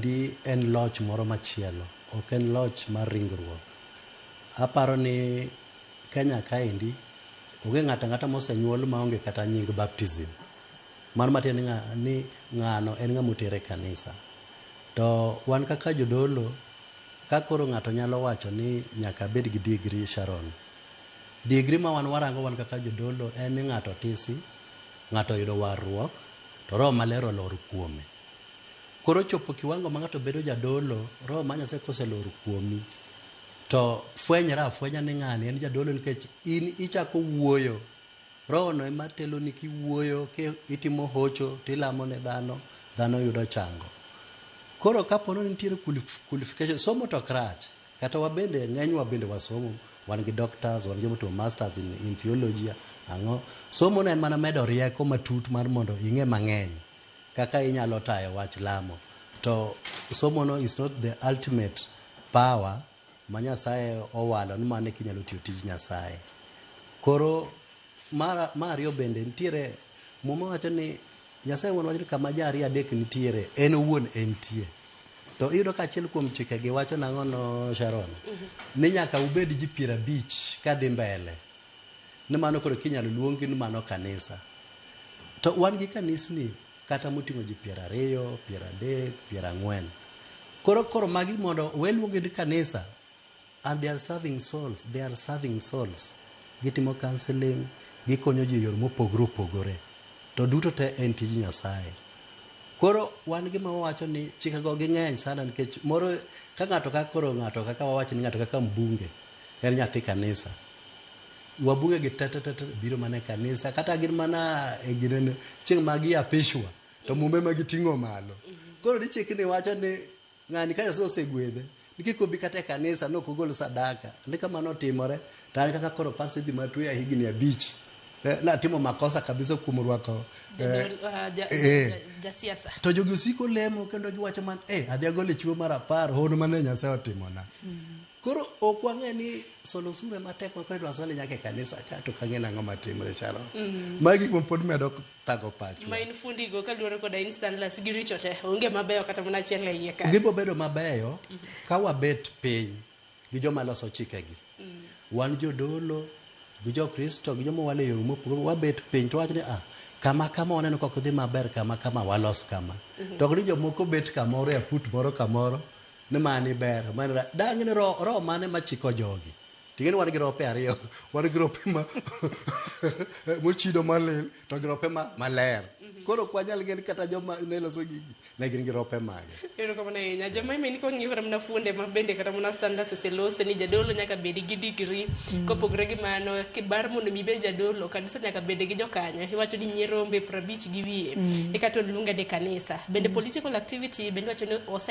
Maendi en loch moro machielo, ok en loch mar ringruok. Aparo ni Kenya kaendi onge ng'ato ang'ata mosenyuol maonge kata nying baptism. Mano matiende ni ng'ano en ng'ama oter e kanisa. To wan kaka jodolo, ka koro ng'ato nyalo wacho ni nyaka abed gi degree Sharon. Degree ma wan warango wan kaka jodolo en ni ng'ato otisi, ng'ato oyudo warruok, to Roho Maler olor kuome. Koro chopo kiwango ma ng'ato bedo jadolo, Roho mar Nyasaye koselor kuomi, to fwenyre afwenya ni ng'ani en jadolo nikech in ichako wuoyo. Roho no ema teloni kiwuoyo, ki itimo hocho, tilamo ne dhano, dhano yudo chango. Koro kapo ni nitiere qualification, somo to ok rach. Kata wabende, ng'enywa bende wasomo, wan gi doctors, wan gi jomotimo masters in theology, ang'o. Somo no en mana medo rieko matut mar mondo ing'e mang'eny kaka inyalo tayo wach lamo. To somo no is not the ultimate power ma Nyasaye owalo ni mano eka inyalo tiyo tij Nyasaye. Koro mar ariyo bende nitiere Muma wacho ni Nyasaye wuon wacho ni kama ji ariyo adek nitiere en owuon entie. To iyudo ka achiel kuom chikegi wacho nang'o no Sharon? Ni nyaka ubed ji 50 kadhi mbele. Ni mano koro kinyalo luongi ni mano kanisa. To wan gi kanisni kata moting'o ji 20, 30, 40. Koro magi mondo we luongi ni kanisa and they are serving souls, they are serving souls. Gitimo counseling, gikonyo ji e yore mopogore opogore. To duto te en tij Nyasaye. Koro wan gima wawacho ni chikego ging'eny sana nikech moro ka ng'ato ka koro ng'ato kaka wawacho ni ng'ato kaka mbunge en nyathi kanisa. Wabunge gi te te te biro mana e kanisa kata gin mana e ginene chieng' ma giapishwa to mumbe ma giting'o malo. Koro ni chikni wacho ni ng'ani ka Nyasaye osegwedhe ni kik obi kata e kanisa ni ok ogol sadaka. Ni ka mano otimore to an kaka koro pastor idhi mana tweya higni 5. Natimo makosa kabisa kuom rwako jasiasa. To jogi osiko lemo kendo giwacho man adhi agol chiwo mar 10 hono mane Nyasaye otimona. Koro ok wang'e ni solo osuru ema tek ma koro idwa sole nyaka e kanisa ka to ok ang'e nang'o matimre Sharon. Magi gik ma pod medo thago pachwa. Ma in fundigo kaluwore koda in Stanless giricho te onge mabeyo kata mana achiel e iye kanyo. Gibo bedo mabeyo ka wabet piny gi joma loso chikegi. Wan jodolo gi jokristo gi joma wale yore mopogore wabet piny to wach ni kama kama waneno ka ok dhi maber kama kama walos kama. To ok ni jomoko bet kamoro e aput moro kamoro ni mani ber mani rach. Dang' ni roho mane machiko jogi. Ting'e ni wan gi rope ariyo, wan gi rope ma mochido molil to gi rope ma maler. Koro ok wanyal ng'e ni kata joma ne loso gigi ne gin gi rope mage. Erokamano ahinya. Joma ime ni kwang'iyo kata mana fuonde ma bende kata mana standards oselose ni jadolo nyaka bed gi degree. Kopogore gi mano, bar mondo mi ibed jadolo, kanisa nyaka bed gi jokanyo. Iwacho ni nyirombe 50 gi wiye. Eka to luonge ni kanisa. Bende political activity bende iwacho ni ose